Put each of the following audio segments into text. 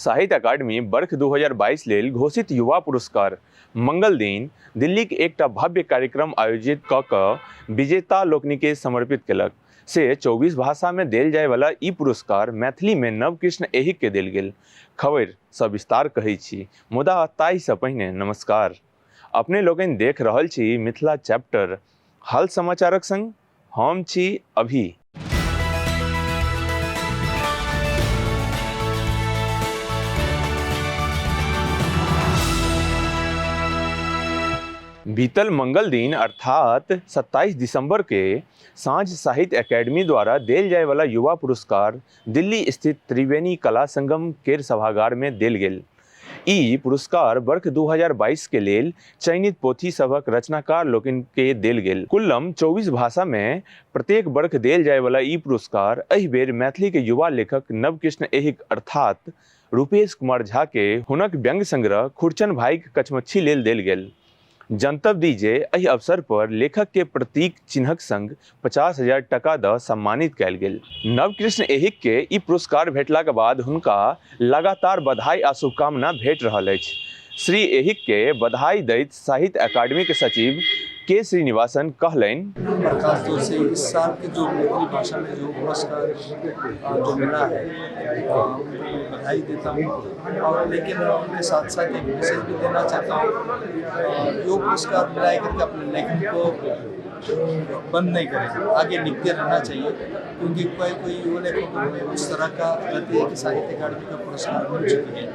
साहित्य अकादमी वर्ष 2022 लेल घोषित युवा पुरस्कार मंगल दिन दिल्लीक एकटा भव्य कार्यक्रम आयोजित कऽ कऽ विजेता लोकनिके समर्पित केलक। से 24 भाषामे देल जायवला ई पुरस्कार मैथिलीमे नवकृष्ण ऐहिकके देल गेल। खबरि सविस्तार कहै छी, मुदा ताहिसँ पहिने नमस्कार। अपने लोकनि देख रहल छी मिथिला चैप्टर हाल समाचारक संग हम छी अभी। बीतल मंगल दिन अर्थात 27 दिसंबर के साँझ साहित्य एकेडमी द्वारा देल जाय वाला युवा पुरस्कार दिल्ली स्थित त्रिवेणी कला संगम केर सभागार में देल गेल। ई पुरस्कार वर्ष 2022 के लेल चयनित पोथी सभक रचनाकार लोकनि के देल गेल। कुल्लम 24 भाषा में प्रत्येक वर्ष देल जाय वाला ई पुरस्कार एहि बेर मैथिली के युवा लेखक नवकृष्ण ऐहिक अर्थात रूपेश कुमार झा के हुनक व्यंग्य संग्रह खुरचन भाईक कछमच्छी लेल देल गेल। जनतब दी जे एहि अवसर पर लेखक के प्रतीक चिन्हक संग 50,000 टका द सम्मानित कयल गेल। नवकृष्ण ऐहिक के ई पुरस्कार भेटलाक बाद हुनका लगातार बधाई आ शुभकामना भेट रहल अछि। श्री ऐहिक के बधाई दैत साहित्य अकादमी के सचिव के श्रीनिवासन कहलनि। प्रकाश तौर से इस साल के जो मैथिली भाषा में जो पुरस्कार जो मिला है, उनको बधाई देता हूँ और लेकिन उनके साथ साथ एक मैसेज भी देना चाहता हूँ। जो पुरस्कार मिला है करके अपने लेखन को बंद नहीं करें, आगे लिखते रहना चाहिए, क्योंकि कोई कोई युवा लेखकों में उस तरह का रहती है कि साहित्य अकादमी का पुरस्कार मिल चुकी है,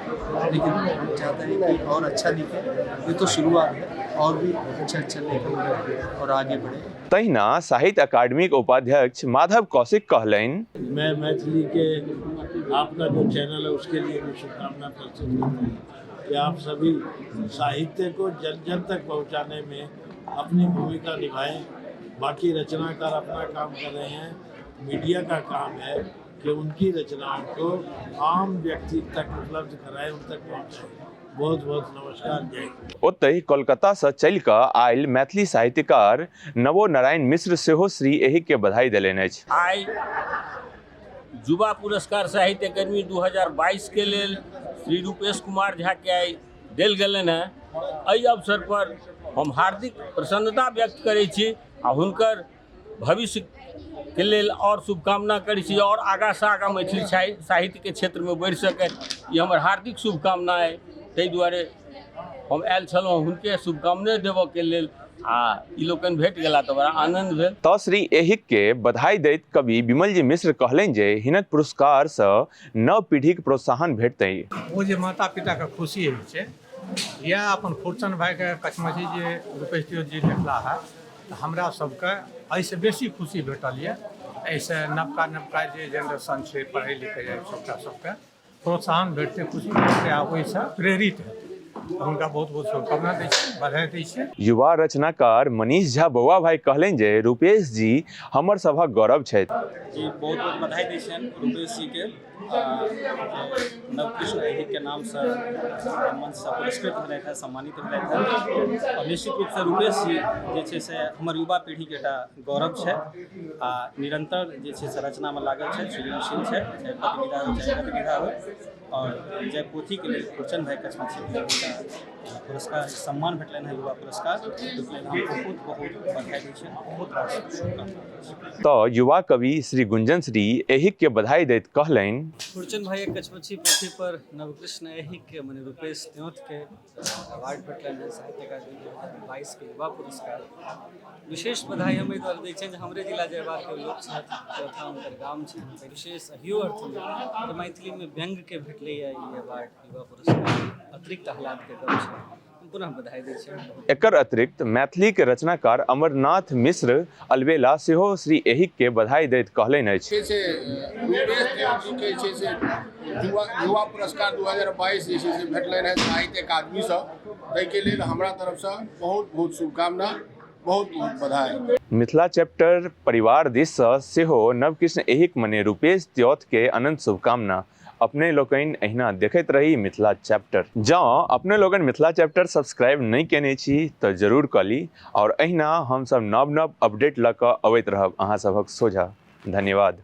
लेकिन हम चाहते हैं कि और अच्छा लिखे। ये तो शुरुआत है, और भी अच्छा अच्छा लेखन करें और आगे बढ़े। तहिना साहित्य अकादमीक उपाध्यक्ष माधव कौशिक कहलनि। मैं मैथिली के आपका जो चैनल है उसके लिए भी शुभकामना प्रस्तुत करता हूँ कि आप सभी साहित्य को जन जन तक पहुँचाने में अपनी भूमिका निभाएं। बाकी रचनाकार अपना काम कर रहे हैं, मीडिया का काम है कि उनकी रचनाओं को आम व्यक्ति तक उपलब्ध कराएं, उन तक पहुँचाएं। बहुत बहुत नमस्कार, जय हिंद। ओतहि कोलकाता सँ चलि कऽ आयल मैथिली साहित्यकार नवो नारायण मिश्र सेहो श्री ऐहिक केँ बधाई देलनि अछि। आइ युवा पुरस्कार साहित्य अकादमी 2022 के लेल श्री रूपेश कुमार झा के आइ देल गेलनि हेँ। एहि अवसर पर हम हार्दिक प्रसन्नता व्यक्त करै छी आ हुनकर भविष्यके लेल आओर शुभकामना करै छी आओर आगाँसँ आगाँ मैथिली साहित्यके क्षेत्रमे बढ़ि सकथि, ई हमर हार्दिक शुभकामना अइ। ताहि दुआरे हम आयल छलहुँ हुनके शुभकामने देबऽके लेल आ ई लोकनि भेट गेला तऽ बड़ा आनन्द भेल। तऽ श्री ऐहिक के बधाई दैत कवि विमल जी मिश्र कहलनि जे हिनक पुरस्कार सँ नव पीढ़ीक प्रोत्साहन भेटतै। ओ जे माता पिताके खुशी होइ छै, इएह अपन खुरचन भाइके कछमछी जे रूपेश जी लिखला है, तऽ हमरा सबके एहिसँ बेसी खुशी भेटल यऽ। एहिसँ नवका नवका जे जेनरेशन छै पढ़ै लिखै जाइ छै, ओकरा सबके प्रोत्साहन भेटतै, खुशी भेटतै आ ओहिसँ प्रेरित हेतै। हुनका बहुत बहुत शुभकामना दै छी, बधाई दै छी। युवा रचनाकार मनीष झा बौआ भाई कहलनि जे रूपेश जी हमर सभक गौरव छथि। जी बहुत बहुत बधाई दै छियनि रूपेश जीके, नवकृष्ण ऐहिकके नामसँ मंचसँ पुरस्कृत भेलथि हेँ, सम्मानित भेलथि हेँ। आओर निश्चित रूपसँ रूपेश जी जे छै से हमर युवा पीढ़ीके एकटा गौरव छै आ निरन्तर जे छै से रचनामे लागल छथि, सृजनशील छथि, चाहे पद्य विधा होइ चाहे गद्य विधा होइ। आओर जाहि पोथीके लेल खुरचन भाइ कछमछीके लेल हुनका पुरस्कार सम्मान भेटलनि हेँ, युवा पुरस्कार, ओहिके लेल हम बहुत बहुत बधाई दै छियनि, बहुत रास शुभकामना दै छियनि। तऽ युवा कवि श्री गुंजन श्री ऐहिक के बधाई दैत कहलनि। खुरचन भाइक कछमछी पोथी पर नवकृष्ण ऐहिक के मने रूपेश त्योंथ के अवार्ड भेटलनि हेँ, साहित्य अकादमी 2022 के युवा पुरस्कार। विशेष बधाई हम एहि दुआरे दै छियनि जे हमरे जिला जयबारके लोक छथि, चौथा हुनकर गाम छनि। विशेष अहियो अर्थमे जे मैथिलीमे व्यङ्ग्यके भेटलैए ई अवार्ड, युवा पुरस्कार, अतिरिक्त आह्लादके गप छै। हम पुनः बधाई दै छियनि। एकर अतिरिक्त मैथिलीक रचनाकार अमरनाथ मिश्र अलबेला सेहो श्री ऐहिक के बधाई दैत कहलनि अछि। छै से रूपेश त्योंथ जीके छै से युवा पुरस्कार 2022 जे छै से भेटलनि हेँ साहित्य अकादमीसँ, ताहिके लेल हमरा तरफसँ बहुत बहुत शुभकामना, बहुत बहुत बधाई। मिथिला चैप्टर परिवार दिस सँ सेहो नवकृष्ण ऐहिक मने रूपेश त्योंथ के अनंत शुभकामना। अपने लोकनि एहिना देखैत रही मिथिला चैप्टर। जँ अपने लोकनि मिथिला चैप्टर सब्सक्राइब नहि केने छी तऽ जरूर कऽ ली आओर एहिना हमसभ नव नव अपडेट लऽ कऽ अबैत रहब अहाँ सभक सोझा। धन्यवाद।